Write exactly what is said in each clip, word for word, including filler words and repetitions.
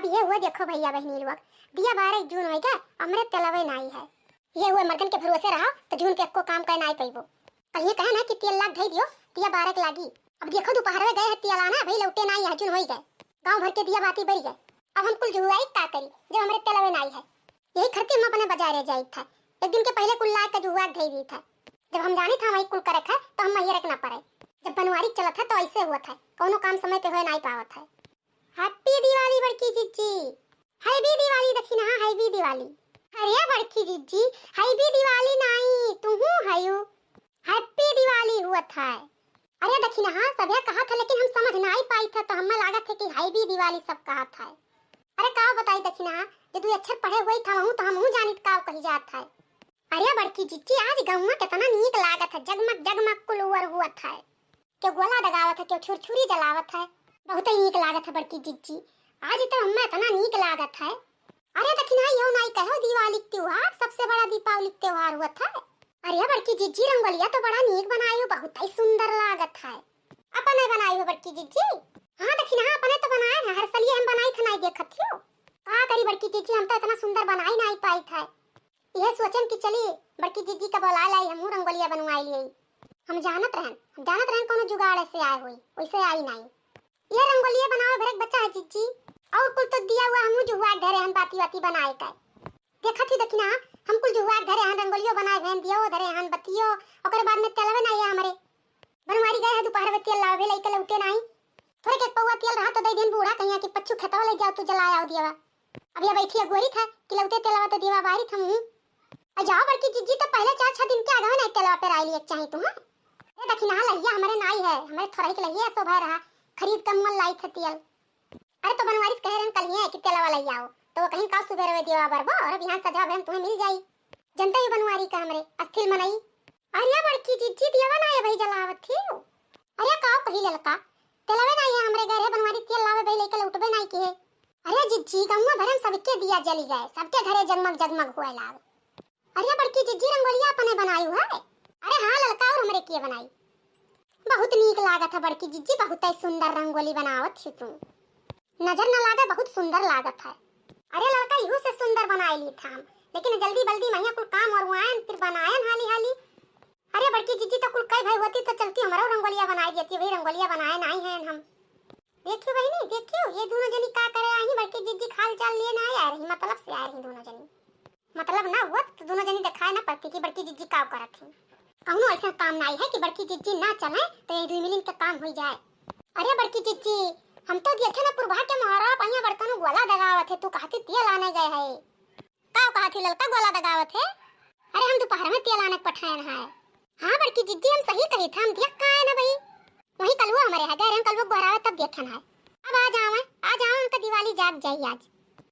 ये हुआ देखो भइया बहिनी लोग, दिया बारह जून होइ गए, हमरे तेलवे नाई है। ये हुआ मर्दन के भरोसे रहा तो जून के एक्को काम कर नाई पइबो। कल ये कहे ना कि तेल लाग धई दियो, दिया बारह के लागी। अब देखो दोपहर में गए हैं तेल आना, भाई लौटे नाई है, जून होइ गए, गाँव भर के दिया बाती बरी गए। अब हम कुल जुहुआई का करी जब हमरे तेलवे नाई है। यही खरती हम अपने बाजारे जाइत है, एक दिन के पहले कुल लाग के जुहुआ के धई दीत है। जब हम जानित है वही कुल करे है तो हम महियर के ना पड़े। जब बनवारी चलत है तो ऐसे हुआ है, कौनो काम समय पे होए नाई पावत है। हैप्पी दिवाली बड़की जिज्जी। हैप्पी दिवाली दखिनहा, हैप्पी दिवाली। अरे बड़की जिज्जी, हैप्पी दिवाली नाई, तुहू हयू। हैप्पी दिवाली हुआ था। अरे दखिनहा, सभे कहा था लेकिन हम समझ नाई पाई था, तो हमें लागत है कि हैप्पी दिवाली सब कहा था। अरे का बताई दखिनहा, जे दुई अक्षर पढ़े हुई था वहू तो हमहू जानित का कही जात है। अरे बड़की जिज्जी, आज गौवा कितना नीक लागत है, जगमग जगमग कुल उवर हुआ था। केहू गोला दगावत है, केहू छुरछुरी जलावत है। बहुतै नीक लागत है बड़की जिज्जी। आज तो हम्मे इतना नीक लागत है। अरे दखिनहा, यो नाई कहो, दिवाली के त्योहार सबसे बड़ा दीपावली के त्योहार हुआ था। अरे बड़की जिज्जी, रंगोलिया तो बड़ा नीक बनायो, बहुतै सुंदर लागत है। अपने बनायो बड़की जिज्जी? हाँ दखिनहा, अपने तो बनाए है, हर सलिए हम बनाई थे नाई देखत हियो। का करी बड़की जिज्जी, हम तो इतना सुंदर बनाई नाई पाई थे। यह सोचन कि चली बड़की जिज्जी का बोला लाई, हमहू रंगोलिया बनवाई लिए। हम जानत रहन, हम जानत रहन कोनो जुगाड़ ऐसे आए होई, वैसे आई नाई। ये रंगोलिया बनावे भरे के बच्चा है जिज्जी, और कुल तो दिया हुआ हमहू जुहुआ के धरे हन बाती वाती बनाए का। देखत ही दखिनहा, हम कुल जुहुआ के धरे हन, रंगोलियो बनाए भैन दियो धरे हन बतियो, ओकरे बाद में तेलवे नाई है हमरे। बनवारी गए है दोपहर में तेल लावे, लइके लौटे नाई। थोरे के पौवा तेल रहा तो दे दिन बूढ़ा कहिया कि पच्चू खेतवा ले जाओ तू जलाए आओ दियावा। अब ये बैठी अगोरी था कि लौटे तेलवा तो दियावा बारी था मुँह। आ जाओ बड़की जिज्जी, तो पहले चार छह दिन के आगे नाई तेलवा पे राई लिए चाही तू, हाँ? ये दखिनहा लहिया हमरे नाई है, हमरे थोरही के लहिया शोभा रहा, खरीद के मुअल लाई थे तेल। अरे तो बनवारी से कहे रहन कल ही है कि तेलवा लई आओ, तो वो कहीं का सुबेर वे दियावा बरबो और अब यहाँ सजा भरन तुम्हें मिल जाई। जनता ही बनवारी का हमरे अस्थिल मनई। अरे बड़की जिज्जी, दियावा ना ये भाई जलावत थी। अरे का कही ललका, तेलवे ना ये हमरे घर है बनवारी, तेल लावे भाई लेके लौटबे नाई किहे। अरे जिज्जी, गौवा भरे में सबके दिया जली गए, सबके घरे जगमग जगमग हुए लाग। अरे बड़की जिज्जी, रंगोलिया अपने बनाई है? अरे हाँ ललका, और हमरे किए बनाई? बहुत नीक लागत है बड़की जिज्जी, बहुतै सुंदर रंगोली बनावत ही तू। नजर न लागे, बहुत सुंदर लागत है। अरे ललका, इहू से सुंदर बनाए ली था हम, लेकिन जल्दी बल्दी महिया कुल काम और आयन, फिर बनायन हाली हाली। अरे बड़की जिज्जी, तो कुल कई भाई होती तो चलती हमरो रंगोलिया बनाए देती, वही रंगोलिया बनाए नाई है हम। देखियो बहिनी, देखियो, ये दोनों जनी का करे आई, बड़की जिज्जी खाल चाल लिए ना आए रही, मतलब से आए रही दोनों जनी। मतलब ना हुआ तो दोनों जनी देखाए ना पड़ती कि बड़की जिज्जी का करत थी। कौनो ऐसा काम नाई है कि बड़की जिज्जी ना चले तो ये दुई मिलिन के काम हो जाए। अरे बड़की जिज्जी, हम तो देखे ना पुरबा के मोहरा पहिया बड़कन गोला दगावत है, तू कहती तेल आने गए है। का कहत ही ललका, गोला दगावत है? अरे हम दोपहर में तेल आने के पठायन है। हाँ बड़की जिज्जी, हम सही कही था, हम दिया का है ना भाई। वही कलुआ हमारे है, गए रहन कलुआ गोहरावे तब देखन है। अब आ जावे, आ जावे, उनका दिवाली जाग जाई आज।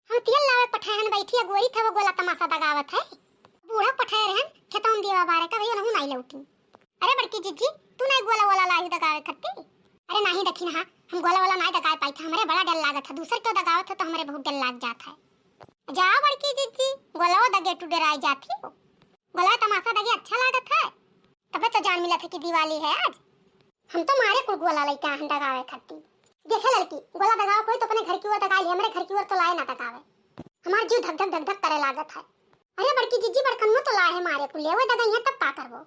हम तेल लावे पठायन बैठी अगोरी था, वो गोला तमाशा दगावत है। बूढ़ा पठाए रहन खेतों में दिया बारे का, भाई उनहू नाई लौटी। अरे बड़की जिज्जी, तू नाई गोला वोला लाई दगावे खत्ती? अरे नाही दखिनहा, हम गोला वोला नाई दगाए पाई था, हमरे बड़ा डर लागत है, दूसर क्यों दगावत है तो हमरे बहुत डर लाग जात है। जाओ बड़की जिज्जी, गोलवा दगे टू डराई जाती हो। गोलवा तमाशा दगे अच्छा लागत है, तबे तो जान मिलत है कि दिवाली है आज। हम तो मारे कुल गोला लइके आहन दगावे खाती। देखे ललकी, गोला दगावे कोई तो अपने घर की ओर दगाई ले, हमरे घर की ओर तो लाए ना दगावे। हमार जीव धक धक धक धक करे लागत है। अरे बड़की जिज्जी, बड़कनुआ तो लाए है मारे कुल, ले वो दगइया तब का करबो?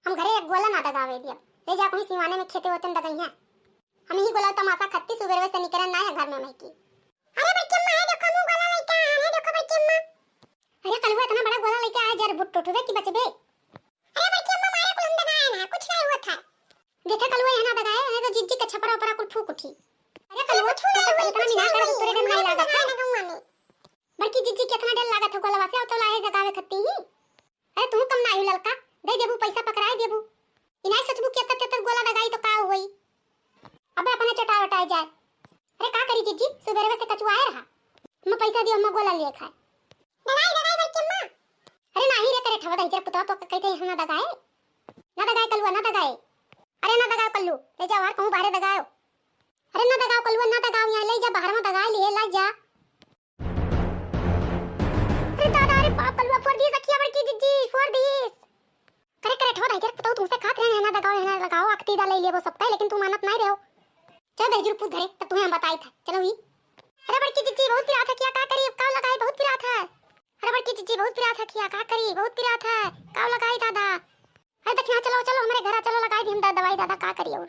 हम घरे एक गोला ना दगावे दियब, ले जा कोई सिवाने में खेते होते दगइया। हम ही गोला तमाशा खत्ती सुबेरवे से निकरन ना है घर में महकी। अरे बड़की अम्मा, है देखो, हमहू गोला लइके आए हैं, देखो बड़की अम्मा। अरे कलुआ इतना बड़ा गोला लइके आए, जर बुट टूटबे की बचबे। अरे बड़की अम्मा, मारे कुल हम दगाए ना, कुछ नहीं हुआ था। देखे कलुआ, यहाँ ना दगाए, नहीं तो जिज्जी के छपरा उपरा कुल फूक उठी। अरे कलुआ, कुछ नहीं हुआ, इतना कुछ मिला नहीं कर हुआ, तोरे डर नहीं लागत है। बड़की जिज्जी के इतना डर लागत है गोलवा से, अब तो लाए दगावे खत्ती ही। अरे तू कम ना आयु ललका, दे देबू पैसा पकड़ाए देबू। इनाई सोचबू कि अत्तर तेतर गोला दगाई तो का होई? अबे अपने चटाए वटाए जाए। अरे का करी जिज्जी, सुबेरवे से कचुआए रहा। हम पैसा दियो, हम गोला लिए खाए। दगाई, दगाई बड़की अम्मा। अरे नाही रे करे ठवा दहिजर पुतवा तो कहते हैं ना दगाए। ना दगाए कलुआ, ना दगाए। अरे ना दगाए कल्लू, ले जाओ यार कहूँ बाहरे दगाओ। अरे ना दगाओ कलुआ, ना दगाओ, यहाँ ले जा बाहर में दगाए लिए, ला जा। अरे दादा, अरे बाप, कलुआ फोड़ दिए सखिया बड़की जिज्जी, फोड़ दिए। करे करे ठवा दहिजर पुतवा तुमसे खात रहे हैं ना दगाओ, है ना लगाओ, अकती दा ले लेबो सबका, लेकिन तू मानत नहीं रहो। चलो दहिजर पूत घरे, तब तुम्हें हम बताई था। चलो ही। अरे बड़की जिज्जी, बहुत पिरात है क्या? सखिया, का करी, बहुत पिरात है, काव लगाई दादा? अरे दखिनहा, चलो, चलो, हमरे घरा चलो, लगाई दी हम द-, दवाई दादा, का करी और?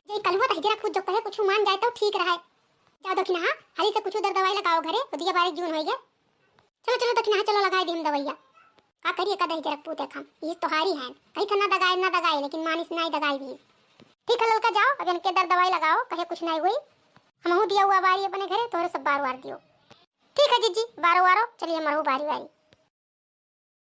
जे कल हुआ त हिजरा पूत जो कहे कुछ मान जाए तो ठीक रहे। जाओ दखिनहा, हाली से कुछ उधर दवाई लगाओ घरे, उदिया बारिक जून होइगे। चलो, चलो दखिनहा, चलो, लगाई दी हम दवाइया। का करिए, कदे हिजरा पूत देखम, ये तोहारी है, कहीं तो ना दगाए, ना दगाए, लेकिन मानिस नाई दगाई दी। ठीक है ललका, जाओ, अब इनके दर दवाई लगाओ, कहे कुछ नाई हुई। हमहू दिया हुआ बारी अपने घरे, तोहरे सब बार वार दियो। ठीक है जीजी, बारो वारो, चलिए मरहू बारी बारी।